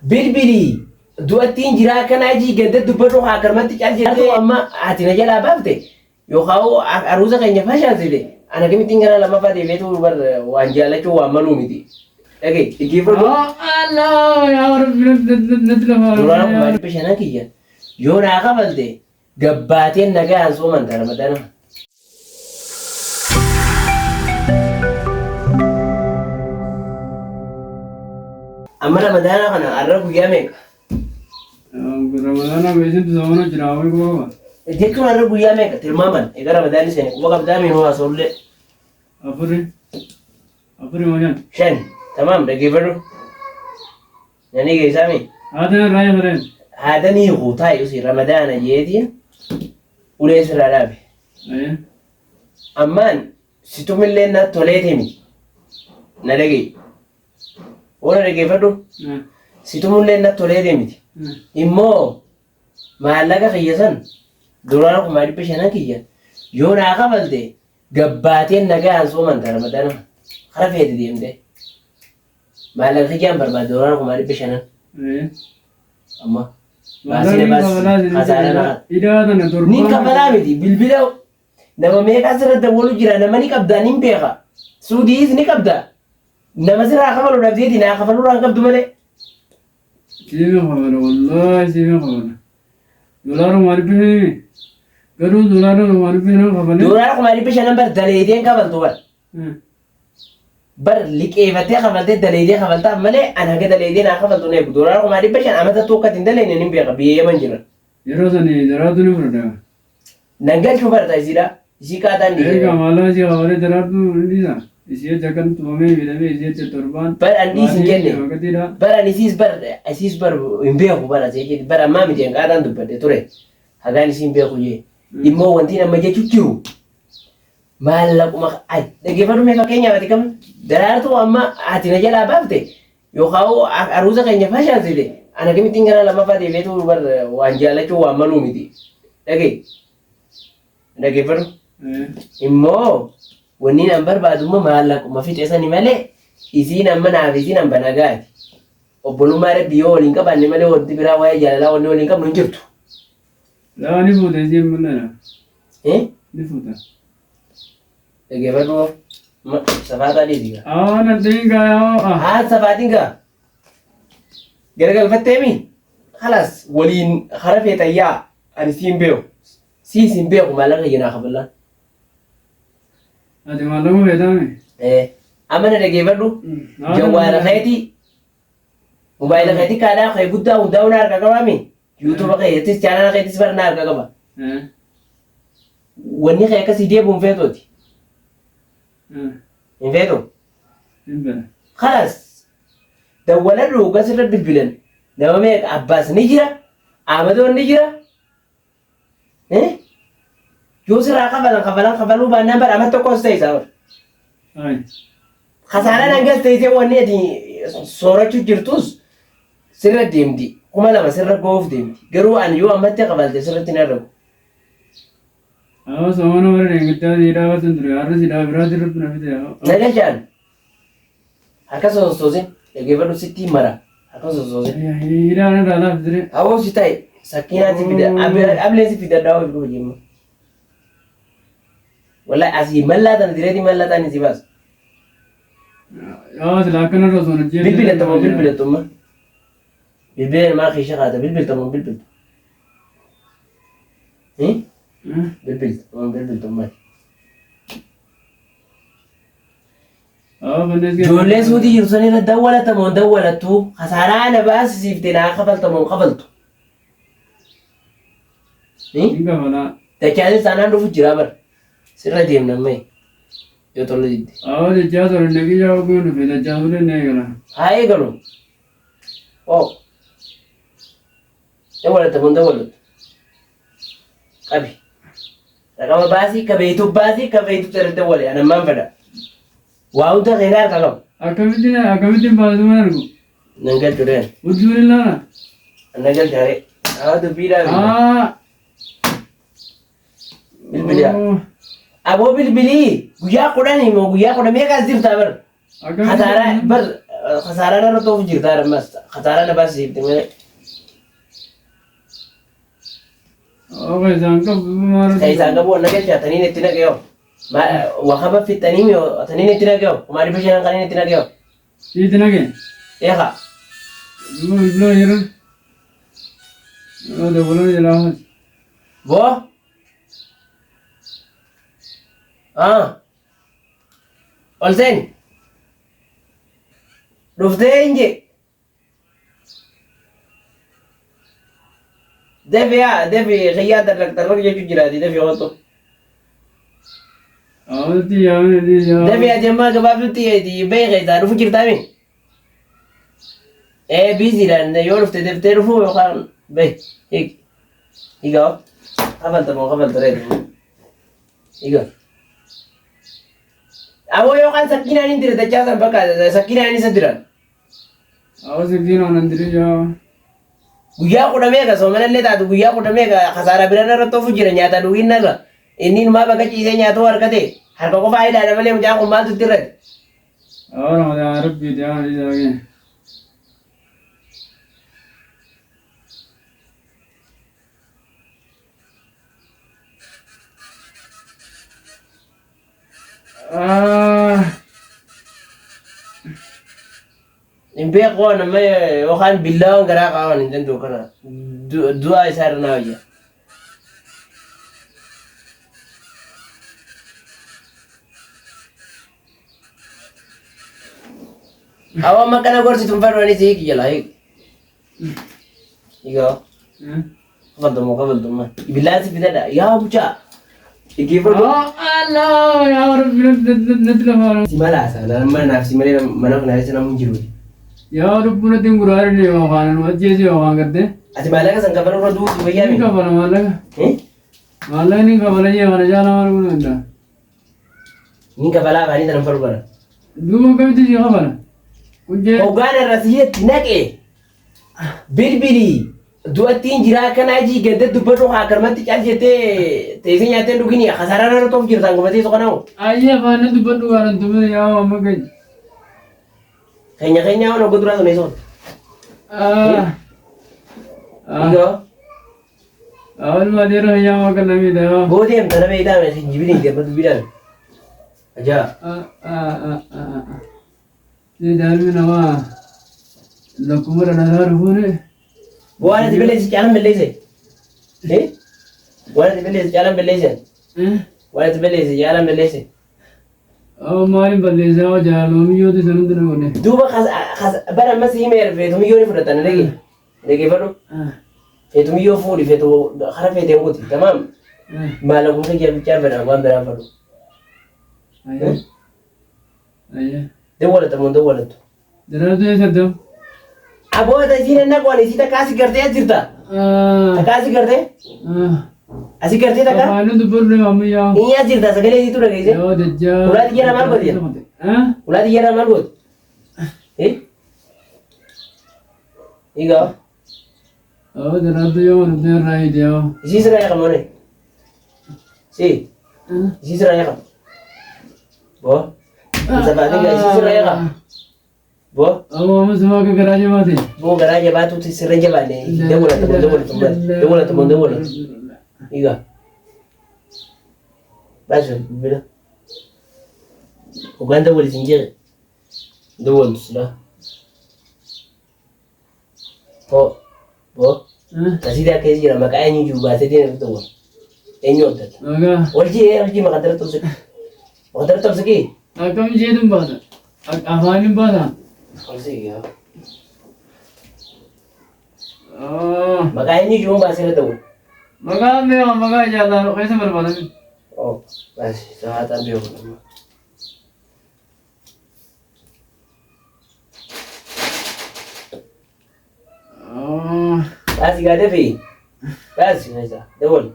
Bilbilii du'attiin jiraa akkanaa jii ganda dubbadhu haa akkanumatti cal jettee amma ati na jalaa baafte yookaan aruuza keenya fashaasite ana kamittiin gara lammaffaa deebi'eetu bar waan jaallachuu waan maluu miti. Dhaga'i dhaggeeffadhu. Allah yaa Rabbi natti lafa. Duraan 500,000 kiyya yoo naa kafalte gabbaateen nagaan soomanta Ramadaana. Amma Ramadaana kana har'a guyyaa meeqa? Ramadaana beesintu zamana jira hawwi quba qaba. Jechuun har'a guyyaa meeqa tilmaaman? Egaa Ramadaanni seene quba qabdaa miinuu haasa'ullee. Afuri. Afuri moo shan? Shan. Tamaam dhaggeeffadhu. Nani geessaa mi? Haatan irraa eegaleen. Haadanii hiiku taa'i usi Ramadaana jeetiin ulee sirraa dhaabe. Ammaan situmillee na toleeti miti. Na dhaga'i. Hoo na dhaggeeffadhu. Situmillee na toleeti miti. Immoo maallaqa kiyya san doolaara 500,000 kiyya yoo naa kafalte gabbaateen nagaan soomanta Ramadaana kara feete deemtee. Maallaqa kiyyaan barbaada doolaara 500,000. Amma baasii na baasisi kasaaraa na Idaa tana torbaan. Nin kafalaa miti bilbila nama meeqaa sirra dawwalu jira nama ni qabdaa nin beeka suudiis ni qabda nama sirraa kafalu dhabdeeti naa kafalurraa hin qabdu malee. Siifin kafala wallaahi siifin kafala. Doolaara 500,000 garuu doolaara 500,000 kafalee. Doolaara 500,000 bar daleeydeen kafaltu bar. Bar liqeefattee kafaltee daleeydee kafaltaaf malee an haga daleeydee naa kafaltu hin eegu. Doolaara 500,000 amata tokko hin daleeyne nin beeka biyya Yaman jira. Yeroo sani daraartuu ni fudhata. Nan galchuu barta isiidha. Isii qaaxaan dhiise. Egaa maallaqa isii kafalee daraartuu ni dhiisa. Isii jecha akkan tumamee miidhamee isii jecha torbaan. Bar an dhiis hin jenne. Waaqatiidha. Bar an isiis bar isiis bar hin beeku bar asii jechi bar ammaa miti an qaaxaan dubbadhe ture. Hagaan isii hin beeku jee. Immoo wanti amma jechu jiru maallaquma dhaggeeffadhu mee fakkeenyaaf ati kam daraartuu amma ati na jalaa baafte yookaan aruuza keenya fashaasite ana kamittiin gara lammaffaa deebi'eetu bar waan jaallachuu waan maluu miti. Dhaga'i. Dhaggeeffadhu. Immoo wanni an barbaadu immoo maallaquma fixe sani malee isiin amma naaf isiin hamba nagaati. Obbolummaa rabbi yoo waliin qabaanne malee wanti biraa waa'ee jaalalaa wanni waliin qabnu hin jirtu. Laa ni fuuta isiin mul'ata. Eh? Ni fuuta. Dhaggeeffadhu. Safaataa dhiisi gaa. Awoo nan ta'in gaa yaa'oo. Haan safaatiin gaa. Garagalfatteemi? Kalaas waliin hara feetan yaa ani siin beeku. Siis hin beeku maallaqa kiyya naa kafallaan. Ati maallaqa feetaami? Eh, amma na dhageeffadhu. Jawwaala keetii mobaayila keetii kaadhaa kee guddaa hundaa'uu na harka qabaami. Yuutuuba keetis chaanaala keetis bar na harka qaba. Wanni kee akkasii deebi'u hin feetuuti. Hin feetu. Hin fedha. Kalaas dawwaladhu gasirra bilbilan nama meeqa Abbaas ni jira Ahmadoon ni jira. Eh? Yoo sirraa kafalan kafalan kafaluu baannaan bara amma tokko as ta'e bar. Ay. Kasaaraan hangas teessee wanni ati soorachuu jirtus sirra deemti. 2000 sirra ga'uuf deemti. Garuu ani yoo ammatti kafalte sirratti hin herregu. Awoo soomana bara deengiddaa si dhaabatan ture har'a si dhaabiraati rabbi na fide. Nagalchaan harka sossoosin dhaggeeffadhu sitti mara harka sossoosin. Hidhaan irraa laaf dire. Awoo si ta'e sakkiinaa si fida ableen si fida daawwa fi hojii. Wallahi asii mallaa tana direetii mallaa tana si baasu. Yaa sila akkana irra osoo hojii. Bilbila tamoo bilbila tumma. Bilbila namaa keessa kaata bilbilta moo bilbiltu? Bilbilta moo bilbiltu maali? Ijoollee suutii jiru san irra dawwalata moo dawwalattu? Kasaaraa na baasisiifte naa kafalta moo kafaltu? Hin kafalaa. Dachaanis taanaan dhufu jira bar. Sirra deemna amma yoo tolu didde. Awwa dachaa ture naqii yaa oguu dhufe dachaa ture ni eegala. Haa eegalu. Oo. Dawwalatta moo hin dawwalattu? Qabi. Raqama baasii ka beeytu baasii ka beeytu irra dawwale ani ammaan fedha. Waa hunda keenyaa harka qaba. Akkamittiin akkamittiin baasuu mana argu? Nan galchu reen. Hudduu ni laala. Nan galchu haree. Haa dubbiidhaa. Aa. Bilbiliyaa. Aboo bilbilii guyyaa 10 moo guyyaa 10 meeqa as jirtaa bar. Kasaaraa bar Kasaaraa irra toofu jirta ammas. Kasaaraa na baasisiifte malee. Oo keessaan qabu maal? Keessaan qabu wanna galchaa taniin itti naqee hoo. Wakaba fixxanii miyoo taniin itti naqee hoo. 500,000 kaniin itti naqee hoo. Siiti naqee? Eekaa. Duuba bilbila yeroo. Yeroo dabaloo jalaa haati. Boo. Ah. Ol seeni. Dhuftee hin jee. Dafi yaa dafi kiyyaa darrak darrak jechuu jiraati dafi kottu. Awwalti yaamne dhiisaa. Dafi ati ammaa gabaabdutti bahi keessaa dhufu jirtaami. Ee biiziidhaan yoo dhufte daftee dhufuu yookaan bahi hiik. Hiigaa kafalta moo kafalta reetu. Hiigaa. Awoo yookaan sakkiinaan hin dira dachaa san bakka sakkiinaan isa dira. Awwa sakkiinaan hin dira yaa. Guyyaa kudha meeqa soomanallee taatu guyyaa kudha meeqa kasaaraa biraan irratti ofu jira nyaata dhugiin irra. Inni inumaa bakka ciisee nyaatuu harkate harka qofaa ilaala malee mucaan kun maaltu itti irratti. Awwa ramadaan rabbii ta'aa isaa kee. Hin beeku waan amma yookaan billaawwan garaa kaa'uun hin danda'u kana du'aa isaa irra naa wayya. Awwa amma kana gorsitu hin fedhu anis hiiki jala hiiki. Hiikaa. Kafaltumoo kafaltummaa. Billaan si fidadha. Yaa mucaa. Dhaggeeffadhu. Allah yaa Rabbi natti lafa. Si malaasa. Nama naaf si malee mana kana keessa namni hin jiru. Yaa lubbuu natti hin guraarin yookaan nu ajjeese yookaan gartee. Ati maallaqa san kafaluu irra duutu wayyaa Ni miti. kafala maallaqa. Eh? Maallaqa ni kafala jee kana caalaa maal godhuu danda'a? Ni kafalaa afaanii sanan faru bara. Duuba akkamitti si kafala? Quncee. Hoggaan irra siyyatti naqe bilbili du'attiin jiraa akkanaa jii ganda dubbadhu haa akkanumatti cal jettee teessee nyaattee dhugini kasaaraa irra toof jirtaan gubatee soqanaa. Ayyee afaan na dubbadhu waan hin tumine yaa amma keenya. Keenya keenya waan hogga duraa sun eessoon. Ah. Ah. Egaa Awal adeera hayyaa akka namii dha. Boo deemta nama hidhaame jibini deemta dubbiidhaan. Ajaa. Ilmi namaa lakkuma dhalataa dhufuun Waan ati balleesse caalaan balleesse. Eh? Waan ati balleesse caalaan balleesse. Waan ati balleesse caalaan balleesse. Maaliin balleessaa waa jaaloomiyyootu isa hundi na godhe. Duuba bara ammas himeer feetumiyyoo ni fudhatan dhage. Dhaggeeffadhu. Feetumiyyoo fuudhi feetu kara feeteen guuti. Tamaam. Maallaquma kiyya bichaa fedha waan biraan fedhu. Dawwalata moo hin dawwalattu? Daraartuu eessa argamu? Aboota isiin enna qoon isii takka asi gartee as jirta. Takka asi gartee? Asi gartee takka? Afaan dubbadhu ammayyaa. Inni as jirta sagalee isiitu dhageesse. Yoo dajjaa. Ulaa xiyyaara maal godhi? Ulaa xiyyaara maal godhi? Eh? Egaa Oo daraartuu yoo mana irraa hiite yoo. isii sirraa eegamu ne? Si isii sirraa eegamu. Boo. Sabaati gaa isii sirraa eegamu. Boo. Awwa amma suma akka garaa jabaate. Boo garaa jabaatuuti sirra jabaanne dawwalata moo dawwalatu maal dawwalata moo dawwalatu. Egaa. Baasii bilbila. Hoggaan dawwali sin jedhe. Dawwaltu silaa. Boo. Boo. Kasiidaa keessa jira maqaa eenyu jiru baasee deemee dawwala. Eenyu abdata. Maqaa. Waljii waljii maqaa dara tobsiki. Maqaa dara tobsiki. Akkam isheetu baasa? Afaan baasa? Tobsiki yaa. Maqaa eenyu jiru baasee irra dawwala. Maqaan beekama maqaa jaalala keessa barbaadame. Oh, baasi sawaataan beeku. Baasi gaa dafii. Baasi keessa dawwal.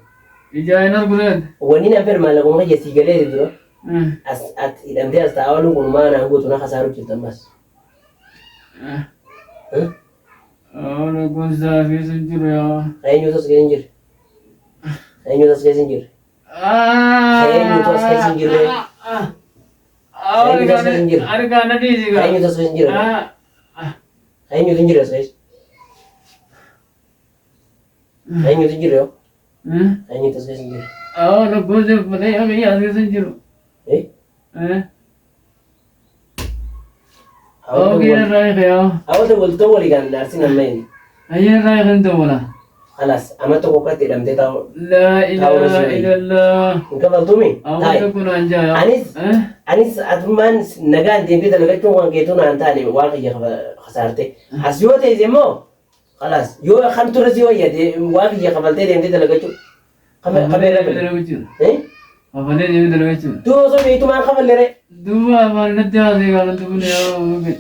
Ijaa hin arguleen. Wanni na fedhu maallaquma kiyya sii galee dura. As ati hidhamtee as taa'aa ooluun kun maa naan gootu na kasaaru jirta ammas. Lukkuun isaa keessa hin jiru yaa. Eenyutu as keessa hin jirre? Eenyutu as keessa hin jirre? Eenyutu as keessa hin jirre? Eenyutu as keessa hin jirre? Harkaan na dhiisi gaa. Eenyutu as keessa hin jirre? Eenyutu hin jirre as keessa? Eenyutu hin jirre yoo? Eenyutu as keessa hin jirre? Awwa lakkoofsa uffatee akka as keessa hin jiru. Eh? Awwa kiyya irraa hiike yaa. Hawwata waltoo walii kan arsin amma hin. Ayya irraa hiike hin dawwala. Khalas ama tokko akkatti hidhamtee taa'u. Laa ilaaha illallah. Hin kafaltuumi? Awwa Taa'i. tokko naan jaa yaa. Anis atummaan nagaan deemtee dalagachuun waan keetuu naan taane waan kiyya kasaarte. As yoo teesse immoo khalas yoo kan ture si wayya waan kiyya kafaltee deemtee dalagachuu. Kafalee deemee dalagachuudha. Eh? Kafalee deemee dalagachuudha. Duuba osoo beektu maal kafallee ree? Duuba afaan natti haasee kaalan tufuun yaa.